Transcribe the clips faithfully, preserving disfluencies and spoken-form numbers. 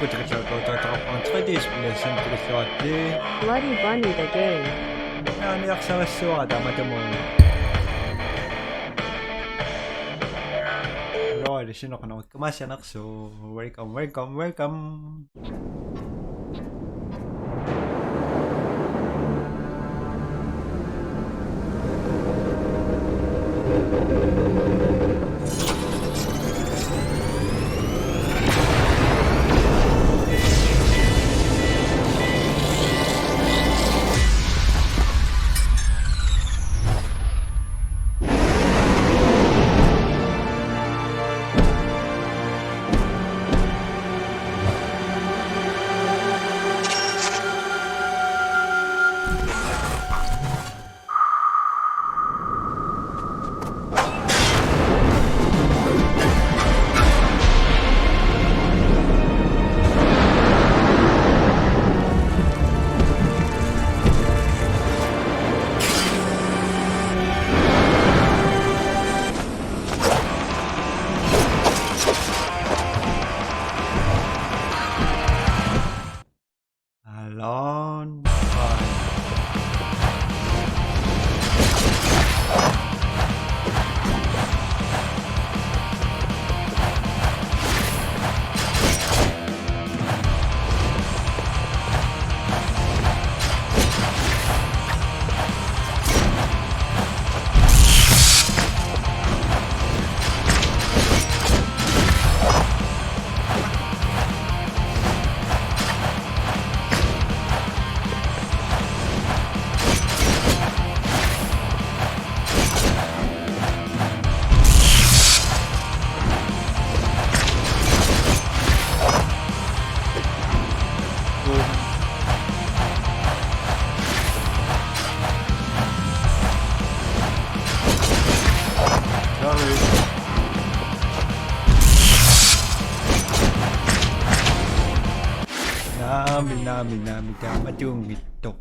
Kutikatsaakautaa taqarpara tre D-spilliassani tikilluaritsi. Bloody Bunny the game. Naaniarsarissuara tamatumuuna. Hello, ilissinnut qanoq ikkumaassanersoq. Welcome, welcome, welcome. Alone. Sorry. Naami, naami, naami, taamatuunngitsoq.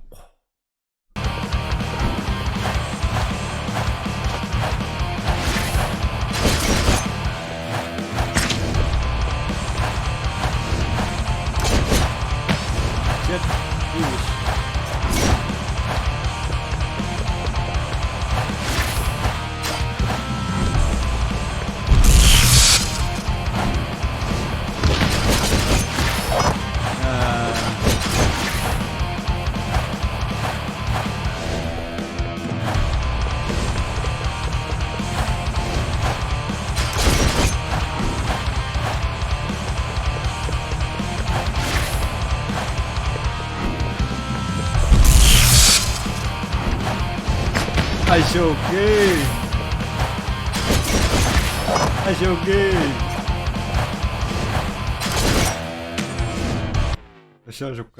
Ajoke. Ajoke. Ajoke.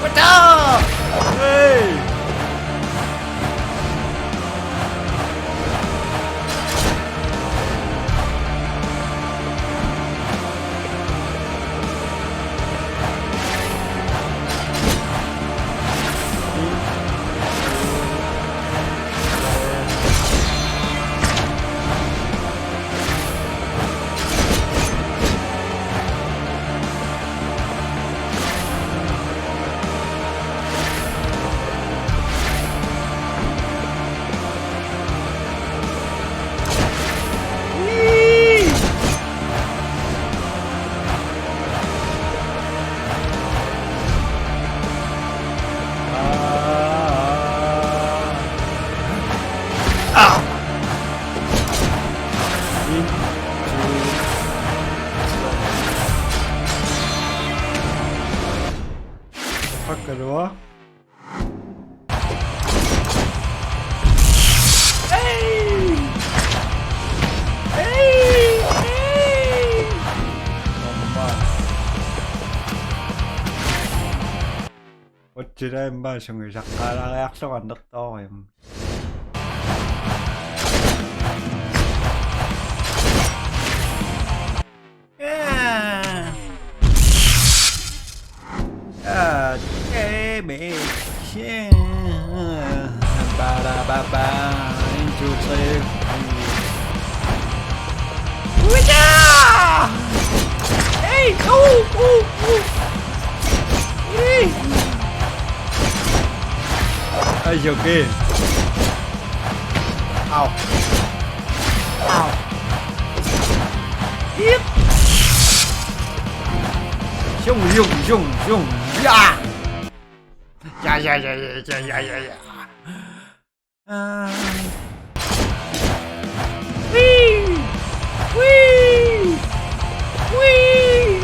What's up? Hey! Fuck, hallo? Hey! Hey! Hey! Utsila immaqa sungiusaqqaalaariarlunga annertoorujussuarmik. Ah. God damn it. Yeah. Ba-da-ba-ba. One, two, three. Wija! Hey! Oh! Oh! Oh! Hey! Ay, okay. Au. Au. Yep. Zhong, zhong, zhong, zhong. Ya. Ya, ya, ya. Ah. Wee! Wee! Wee!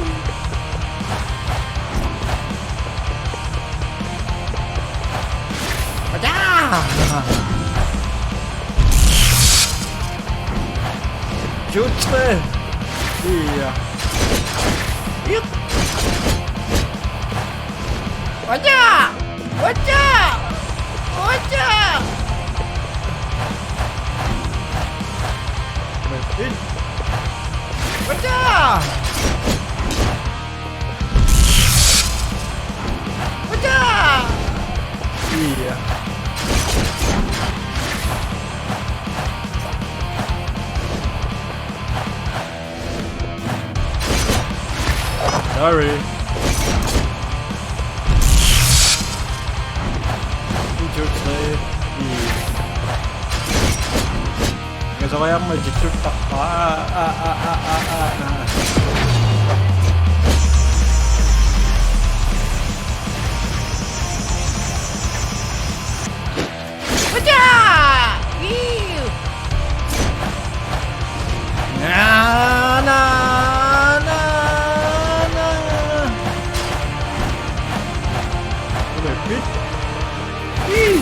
Wada! Jutsu! Iya. Yuk! Wada! Wada! Wada! Wada! Wada! Iya. Sorry. Jutsu. Iya. Ngasoriarmat jutsuttaqpaa. Aa, aa, aa, aa, aa, aa. What's up? Ew. Na, na, na, na. What a bitch. Ew.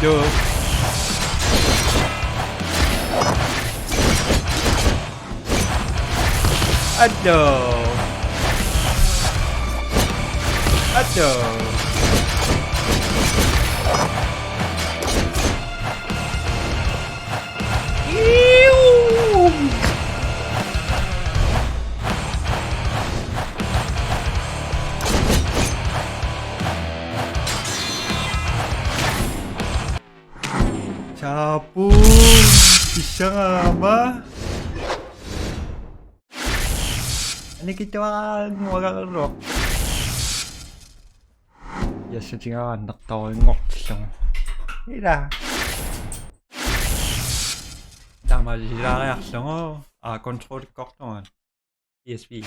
Attu. Attu. Attu. Iu. Saappu. Pissangaarama. Anikitsuaraannguagarluaq. Jassutigaara annertoorunngortillugu. Ila. Taamaalilaariarlugu. Aa, controllerkortunga. P S P.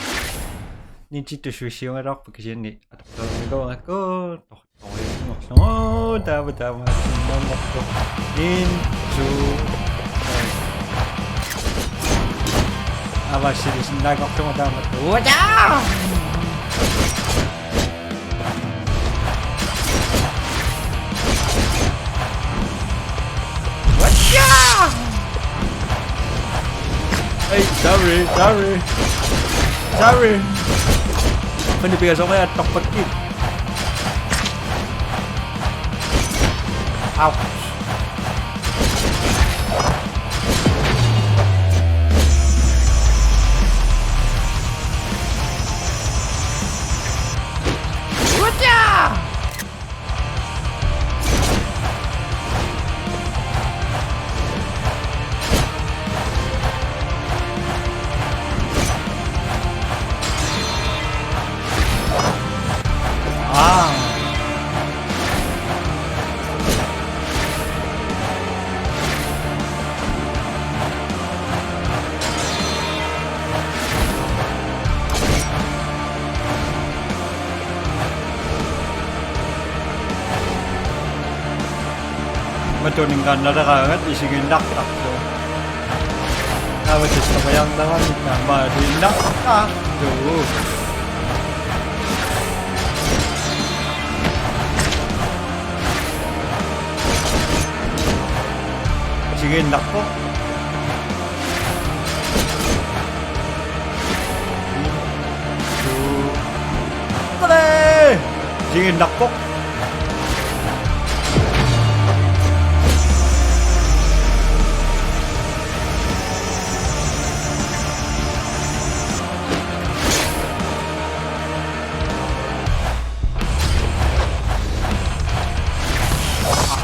Nintendo Switchiugaluarpoq kisianni atortoornikuugakku. Tor-, torjunngorlugu. Taama, taama. Sinnanngorlugu. Into. Avasilisinnaanngorlugu taama. Uata! What's up? Hey, sorry, sorry. Sorry. Pwede bigyan sa kaya tokpagkit. Ouch. What's up? Ah. Matuninngaannaleraangat isigiinnartartoq. Taava tassa pajarnerani taamaaliinnartartoq. Isigiinnarpoq. Two, three! Isigiinnarpoq.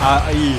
Aa, ii.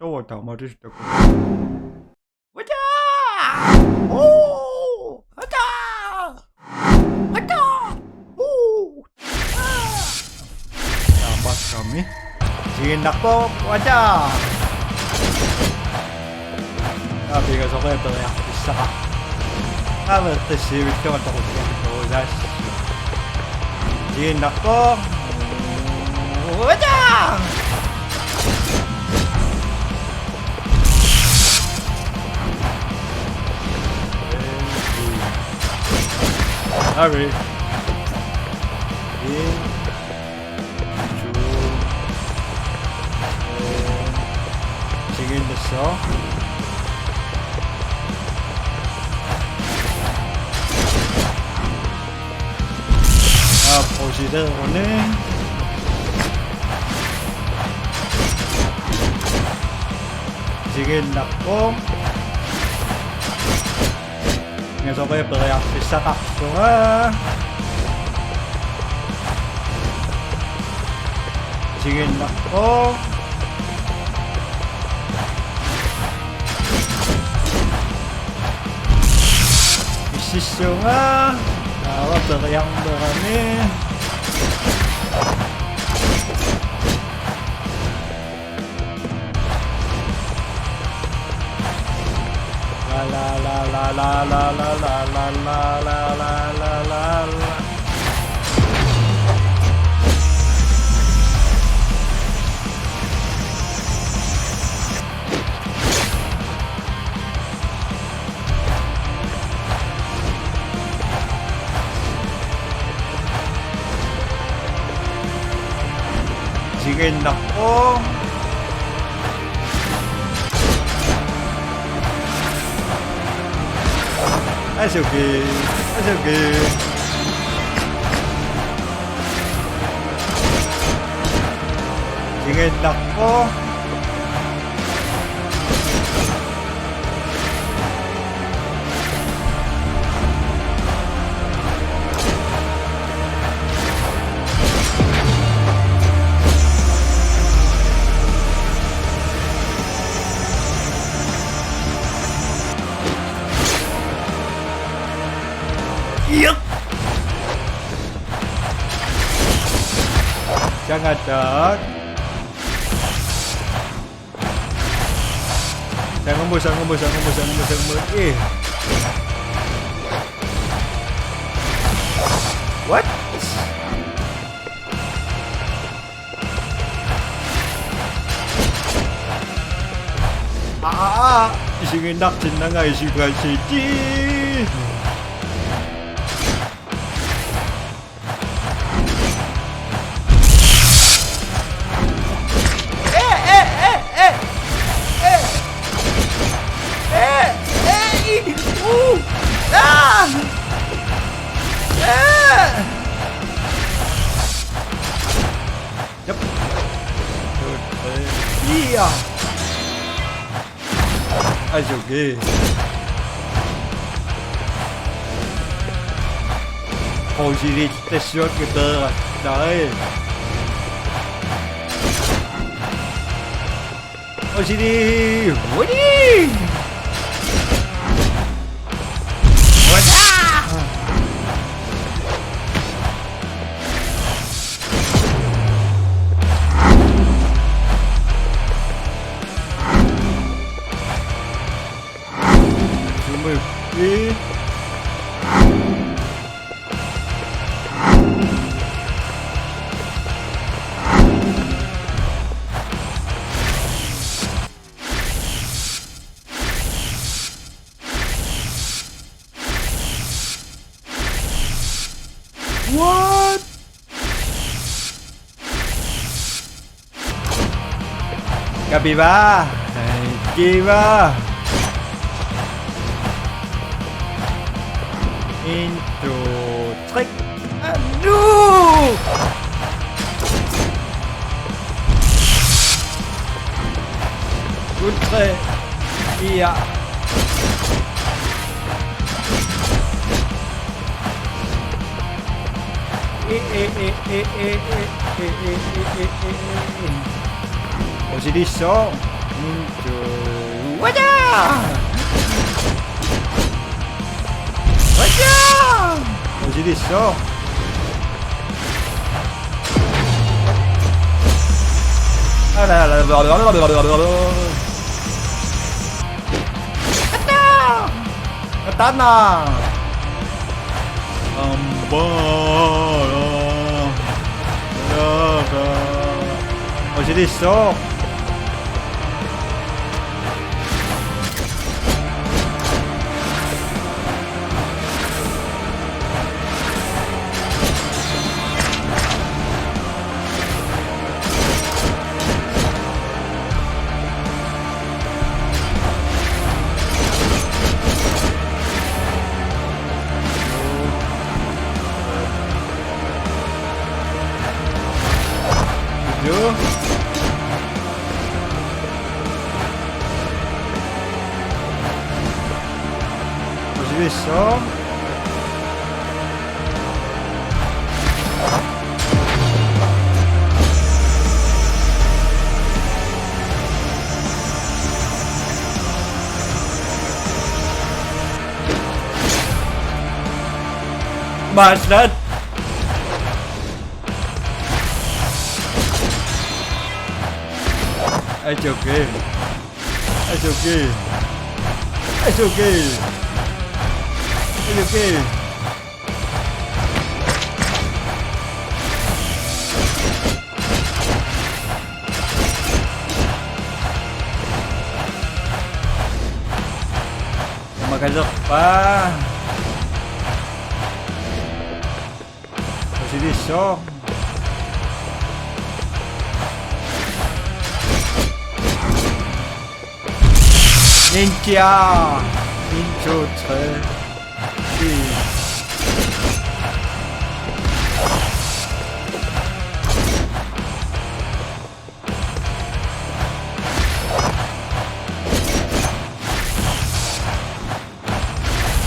Tuota, mä oon tietysti joku. Wata! Oo! Wata! Wata! Oo! Aa! Taamaassaami. Isigiinnarpoq, wata! Aa, pigasoqia periarfissaqarpoq. Aa, qissiivittunga toqukkiartuusaas. Isigiinnarpoq. Wata! Sorry. Ee, two. Ee, isigiinnassooq. Aa, procedereeruni. Isigiinnarpoq. Pigasoqia periarfissaqarlunga. Isigiinnarpoq. Sissunga. Taava periarnerani. La, la, la. Isigiinnarpoq. Asuki, asuki. Isigiinnarpoq. Yep. Sangatak. Sangumut, sangumut, sangumut, sangumut, sangumut. Eh. What? Aa, isigiinnartinnanga isigaasiti. Eh, eh, eh, eh. Eh, eh, eh, i, u, ah. Eh. Yep. Good. Iya. Asuki. Qusilittassavakka peerattari. Qusili. Wini. Wata. Sumippi. What? Kapiva. Kiva. Into trick. Ah, no! Good try. Iya. Eh, eh, eh. Qusiliissaaq. Mintu. Wata! Wata! Qusiliissaaq. Ala, ala, ala, ala, ala, ala. Katana! Katana! Ambara. Ambara. Qusiliissaaq. Joo. Qusiliissaaq. Maassaat. It's okay. It's okay. It's okay. It's okay. Makaserpa. Silissoq. Ninja. En, to, tre. Fire.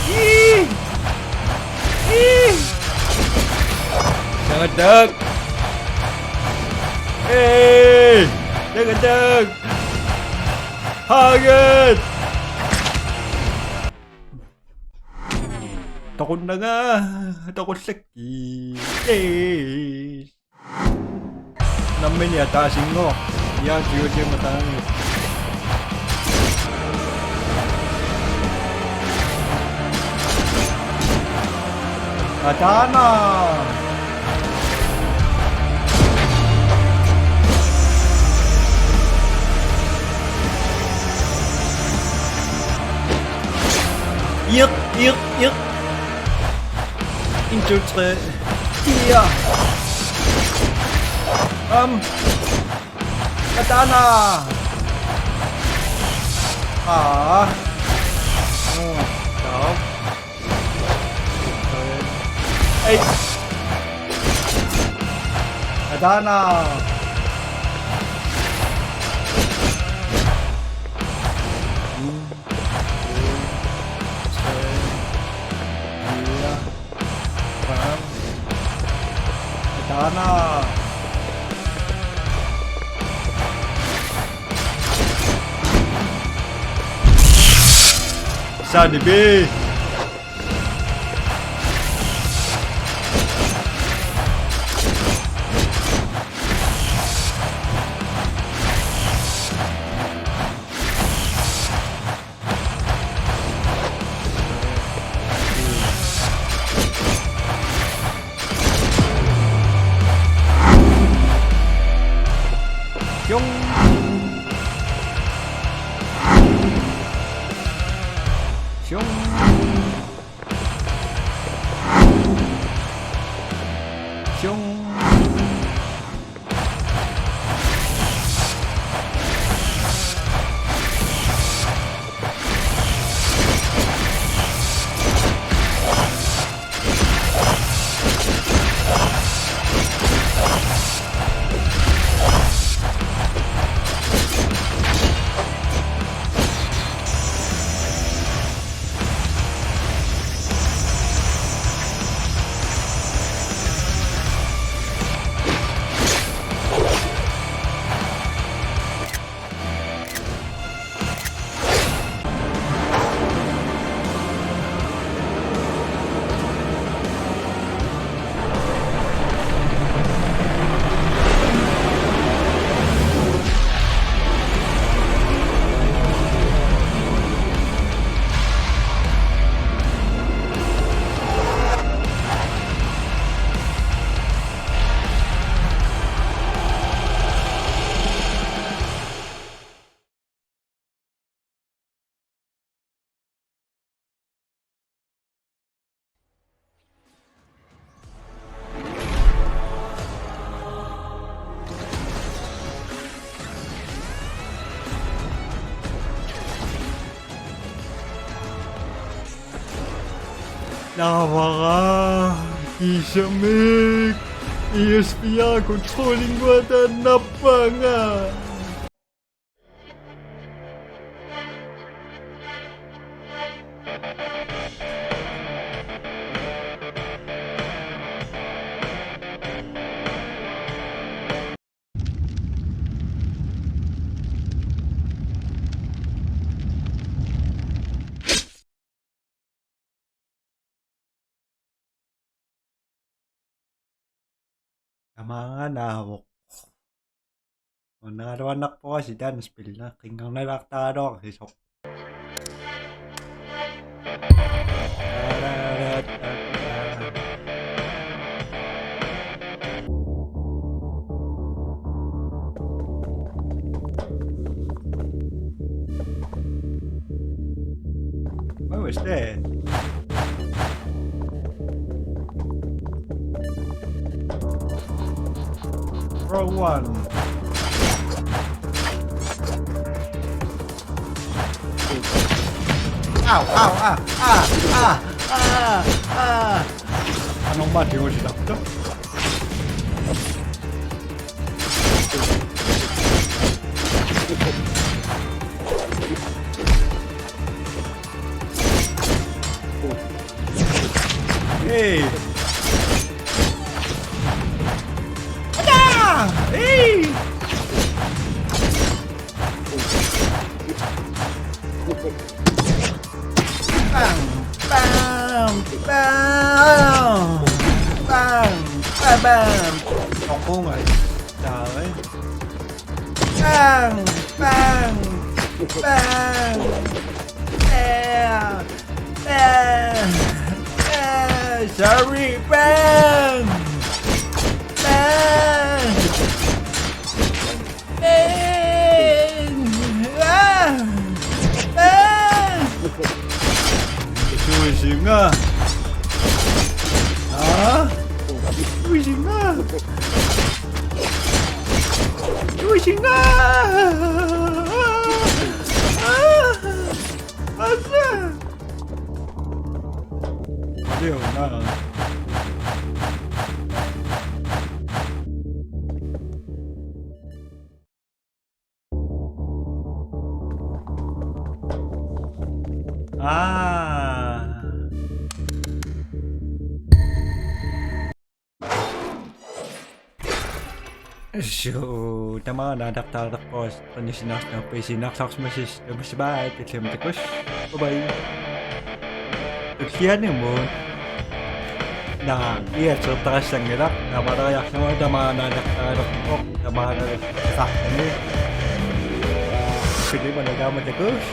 Ih! Ih! Jangan dek. Eh, jangan dek. Haget. Toqunnanga, toqullakki. Eh. Nammini ataasinngooq. Ja, tyve timer taanna. Ataana. Iq, iq, iq. En, to, tre, fire. Bam. Katana. Ah. Oh, stop. Hey. Katana. Hmm. Fem. Katana. Sani B. Siung. Siung. Siung. Naavara, kiisami, E S P R controlling-uata nappanga. Tamaanga naavoq. Unnaluannarpoq aasiit taanna spilli. Qinngarnalaartaraluarsisoq. What was that? Row one. Au, au, ah, ah, ah, ah, ah. Ano mati mo siya to? Hey. Ada! Hey! Bang, bang, bang. Bang, bang, bang. Tokong ai. Tahu ai. Bang, bang, bang. Bang, bang, bang. Sorry, bang. Bang. Bang. Ah. Bang. Suisinga. Ah? Suisinga. Suisinga. Ah. Asa. Adios, nada. Ah. Suu, tamaana naataqattaarpoq, qannisinnaartarput isiginnaarluarsimasut, tamassi bye, tulliani takuss. Bye bye. Tullianut. Naa, ia, tsertarassanngilaq, naamaaleriarlugu tamaana naataqattaarpoq, tamaana naataqattaarpoq. Tulliani taama takuss.